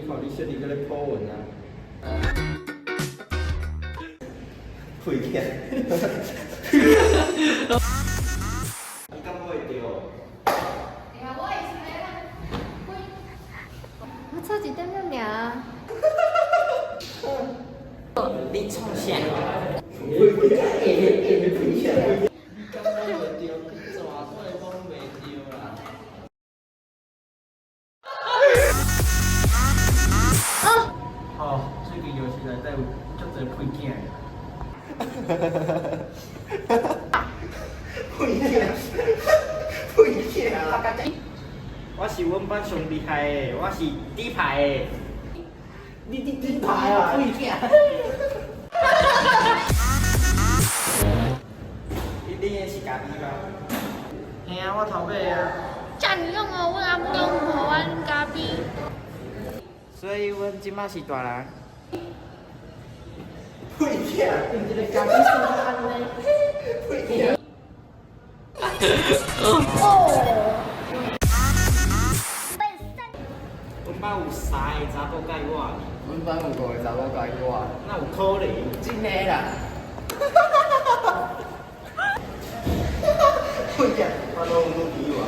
看你小弟閣咧 po 文啊。屁囝。你敢會著？哎呀，我會是咧，我錯一點點爾。你創啥？屁囝。你敢摸會著？去抓我會摸袂著啦。吼，最近遊戲內底有足濟屁囝的。屁囝，屁囝啦！我是阮班上厲害的，我是底牌的。你你底牌啊？屁囝！你恁的是咖啡嗎？嘿啊，我頭尾啊。遮爾勇哦，阮阿母攏予阮咖啡。所以阮這馬是大人。屁囝！用一個咖啡送到按呢。屁囝！哦。阮班有三个查某佮意我，阮班有五個查某佮意我。哪有可能？真的啦！屁囝，我攏有女朋友啊。